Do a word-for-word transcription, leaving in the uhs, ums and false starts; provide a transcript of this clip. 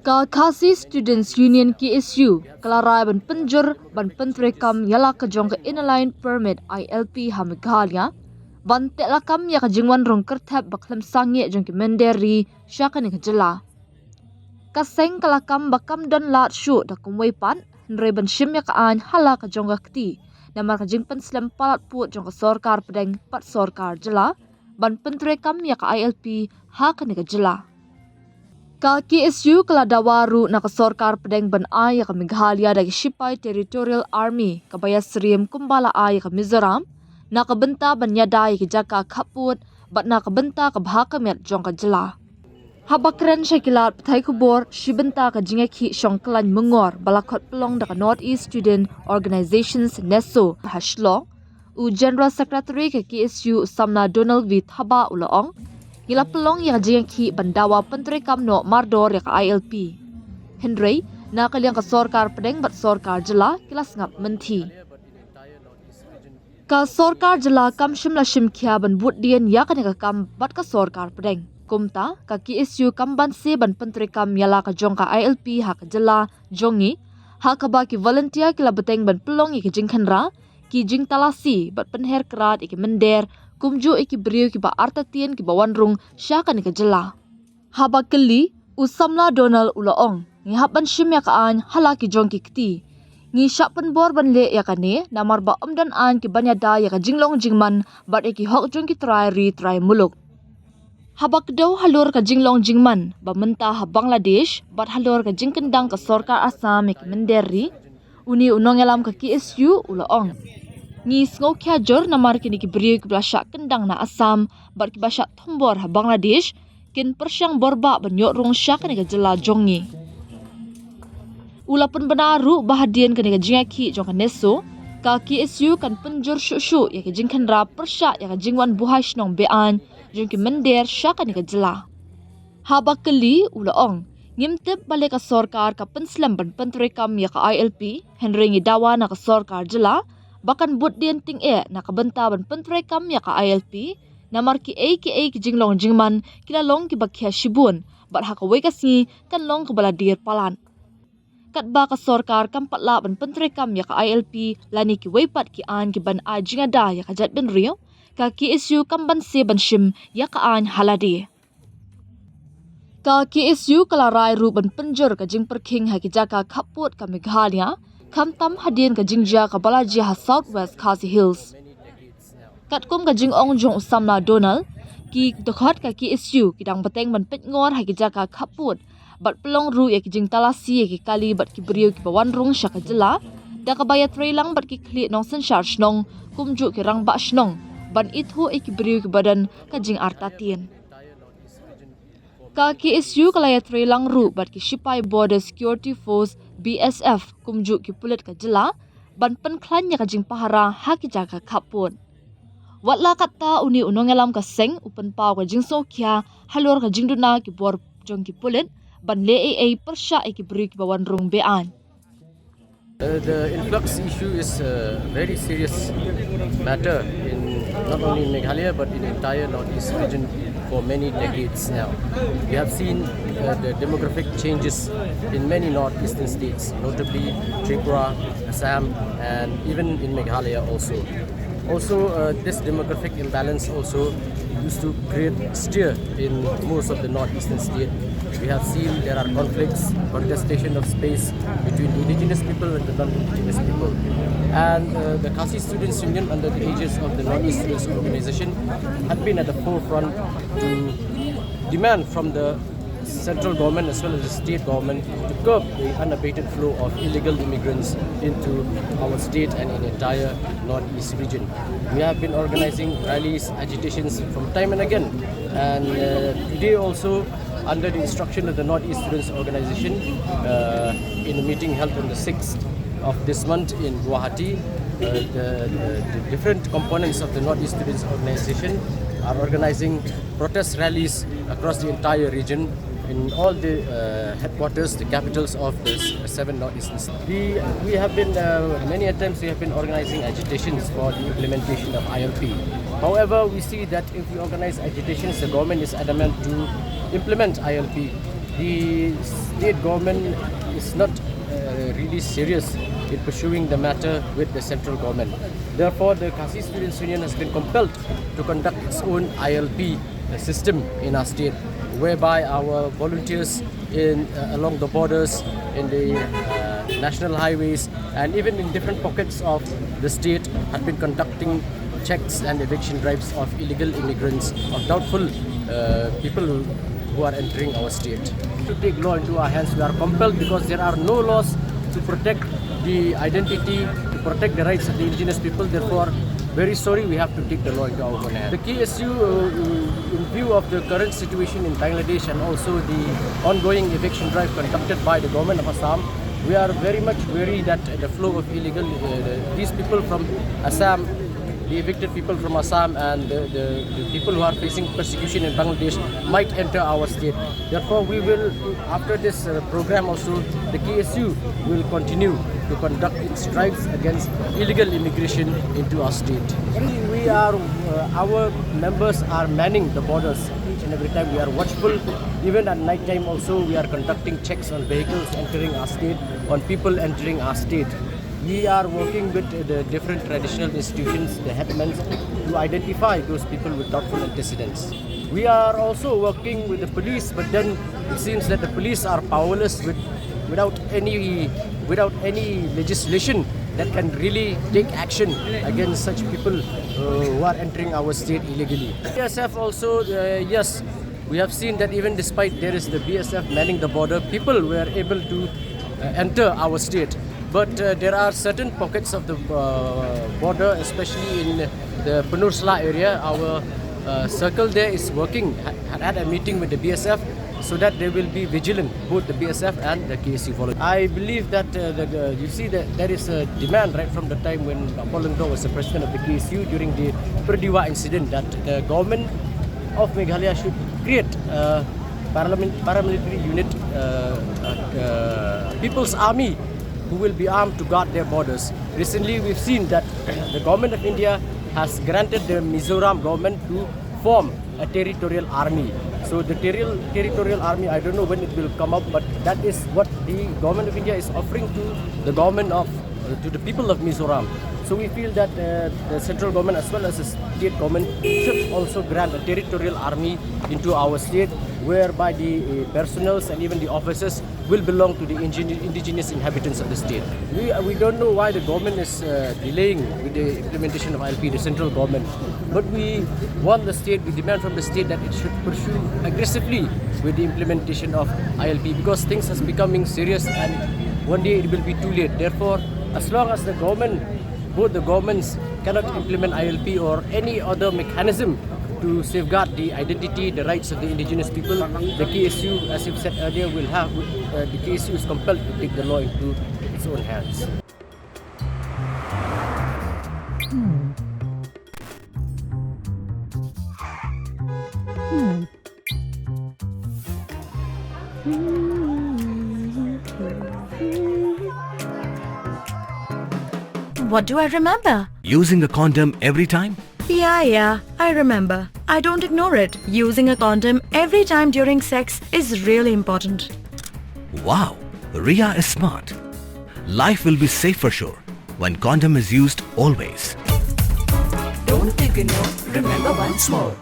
Ka Khasi Students Union, K S U, ka la rai ban pynjur ban pyntreikam ïa la ka jong ka Inner Line Permit, I L P, ha Meghalaya, ban teh lakam ïa ka jingwan rung kyrthep ba khlem sangeh jong ki mynder ri sha kane ka jylla. Ka seng ka la kam ba kam don lad shuh da kumwei pat, hynrei ban shim ïa ka aiñ ha la ka jong ka kti, namar ka jingpynslem palat pud jong ka sorkar pdeng bad sorkar jylla ban pyntreikam ïa ka I L P ha kane ka jylla. Ka K S U ka la dawa ruh na ka sorkar pdeng ban ai ïa ka Meghalaya da ki shipai Territorial Army, kaba ïasyriem kumba la ai ïa ka Mizoram, na ka bynta ban ïada ïa ki jaka khappud bad na ka bynta ka bha ka miat jong ka jylla. Haba kren sha ki lad pathai khubor, shi bynta ka jingïakhih shongkhlaiñ myngor ba la khot pynlong da ka North East Student Organizations, NESO, ha Shillong, u General Secretary ka K S U, u Samla Donald V Thabah, u la ong, ngi la pynlong ïa ka jingïakhih ban dawa pyntreikam noh mardor ïa ka I L P. Hynrei na ka liang ka sorkar pdeng bad sorkar jylla ki la sngap mynthi. Ka sorkar jylla kam shym la shim khia ban bud dien ïa kane ka kam bad ka sorkar pdeng. Kumta, ka K S U kam banse ban pyntreikam ïa la ka jong ka I L P ha ka jylla jong ngi, ha kaba ki volunteer ki la bteng ban pynlong ïa ki jingkhynra, ki jingtalasi bad pynher krad ïa ki mynder, kumjuh ïa ki briew kiba artatien kiba wan rung sha kane ka jylla. Haba kylli, u Samla Donald u la ong, ngi hap ban shim ïa ka aiñ ha la ki jong ki kti. Ngi shah pynbor ban leh ïa kane, namar ba ym don aiñ ki ban ïada ïa ka jinglong jingman bad ïa ki hok jong ki trai ri trai muluk. Haba kdew halor ka jinglong jingman ba mynta ha Bangladesh bad halor ka jingkyndang ka sorkar Assam ïa ki mynder ri, une u nongïalam ka K S U u la ong, ngi sngewkhia jur namar kine ki briew kiba la shah kyndang na Assam bad kiba shah thombor ha Bangladesh kin pyrshang borbah ban ïoh rung sha kane ka jylla jong ngi. U la pynbna ruh ba hadien kane ka jingïakhih jong ka NESO, ka K S U kan pynjur shuh shuh ïa ka jingkhynra pyrshah ïa ka jingwan buhai shnong be-aiñ jong ki mynder sha kane ka jylla. Haba kylli, u la ong, ngim tip balei ka sorkar ka pynslem ban pyntreikam ïa ka I L P, hynrei ngi dawa na ka sorkar jylla ba kan bud dien tyngeh na ka bynta ban pyntreikam ïa ka I L P, namar kiei kiei ki jinglong jingman ki la long kiba khia shibun, bad ha kawei ka sngi kan long kaba la dier palat. Katba ka sorkar kam pat lah ban pyntreikam ïa ka I L P lane kiwei pat ki aiñ ki ban ai jingada ïa ka jaitbynriew, ka K S U kam banse ban shim ïa ka aiñ ha lade. Ka K S U ka la rai ruh ban pynjur ka jingpyrkhing ha ki jaka khappud ka Meghalaya, khamtam hadien ka jingjia kaba la jia ha South West Khasi Hills. Katkum ka jingong jong u Samla Donald, ki dkhot ka K S U ki dang bteng ban peit ngor ha ki jaka khappud bad pynlong ruh ïa ki jingtalasi ïa ki kali bad ki briew kiba wan rung sha ka jylla, da kaba ïatreilang bad ki khlieh nongsynshar shnong, kumjuh ki rangbah shnong, ban ithuh ïa ki briew kiba don ka jingartatien. Ka K S U ka la ïatreilang ruh bad ki shipai Border Security Force, B S F, kumjuh ki pulit ka jylla, ban pynkhlaiñ ïa ka jingpahara ha ki jaka khappud. Watla katta, une u nongïalam ka seng u pynpaw ka jingsngewkhia halor ka jingduna ki bor jong ki pulit ban leh ei ei pyrshah ïa ki briew kiba wan rung be-aiñ. Uh, the influx issue is a very serious matter in not only in Meghalaya but in the entire Northeast region for many decades now. We have seen uh, the demographic changes in many northeastern states, notably Tripura, Assam, and even in Meghalaya also. Also, uh, this demographic imbalance also used to create stir in most of the northeastern state. We have seen there are conflicts, contestation of space between indigenous people and the non-indigenous people. And uh, the Khasi Students Union, under the aegis of the Northeast Students Organization, had been at the forefront to demand from the central government as well as the state government to curb the unabated flow of illegal immigrants into our state and in the entire Northeast region. We have been organizing rallies, agitations from time and again. And uh, today also, under the instruction of the Northeast Students Organization, uh, in a meeting held on the sixth of this month in Guwahati, uh, the, the, the different components of the Northeast Students Organization are organizing protest rallies across the entire region in all the uh, headquarters, the capitals of the s- seven northeastern states. We, we have been, uh, many a times we have been organizing agitations for the implementation of I L P. However, we see that if we organize agitations, the government is adamant to implement I L P. The state government is not uh, really serious in pursuing the matter with the central government. Therefore, the Khasi Students' Union has been compelled to conduct its own I L P system in our state, whereby our volunteers in uh, along the borders, in the uh, national highways, and even in different pockets of the state, have been conducting checks and eviction drives of illegal immigrants, of doubtful uh, people who are entering our state. To take law into our hands, we are compelled because there are no laws to protect the identity, to protect the rights of the indigenous people. Therefore, very sorry, we have to take the law into our own hands. The K S U, uh, in view of the current situation in Bangladesh and also the ongoing eviction drive conducted by the government of Assam, we are very much worried that the flow of illegal, uh, the, these people from Assam, the evicted people from Assam and the, the, the people who are facing persecution in Bangladesh might enter our state. Therefore, we will, after this uh, program also, the K S U will continue to conduct its drives against illegal immigration into our state. We are, uh, our members are manning the borders each and every time. We are watchful. Even at night time also, we are conducting checks on vehicles entering our state, on people entering our state. We are working with the different traditional institutions, the headmen, to identify those people with doubtful antecedents. We are also working with the police, but then it seems that the police are powerless with, without any, without any legislation that can really take action against such people uh, who are entering our state illegally. B S F also, uh, yes, we have seen that even despite there is the B S F manning the border, people were able to uh, enter our state. But uh, there are certain pockets of the uh, border, especially in the Pynursla area. Our uh, circle there is working, ha- had had a meeting with the B S F so that they will be vigilant, both the B S F and the K S U volunteers. I believe that uh, the, the- you see that there is a demand right from the time when Paul Lyngdoh was the president of the K S U during the Byrdewa incident that the government of Meghalaya should create a parliament, paramilitary unit, uh, uh, uh, people's army who will be armed to guard their borders. Recently, we've seen that the government of India has granted the Mizoram government to form a territorial army. So the terri- territorial army, I don't know when it will come up, but that is what the government of India is offering to the government of, uh, to the people of Mizoram. So we feel that uh, the central government as well as the state government should also grant a territorial army into our state, whereby the uh, personnels and even the officers will belong to the ingen- indigenous inhabitants of the state. We, we don't know why the government is uh, delaying with the implementation of I L P, the central government. But we want the state, we demand from the state that it should pursue aggressively with the implementation of I L P, because things are becoming serious and one day it will be too late. Therefore, as long as the government, both the governments cannot implement I L P or any other mechanism to safeguard the identity, the rights of the indigenous people, the K S U, as you've said earlier, will have, uh, the K S U is compelled to take the law into its own hands. What do I remember? Using a condom every time? Yeah, yeah, I remember. I don't ignore it. Using a condom every time during sex is really important. Wow, Ria is smart. Life will be safe for sure when condom is used always. Don't ignore, remember once more.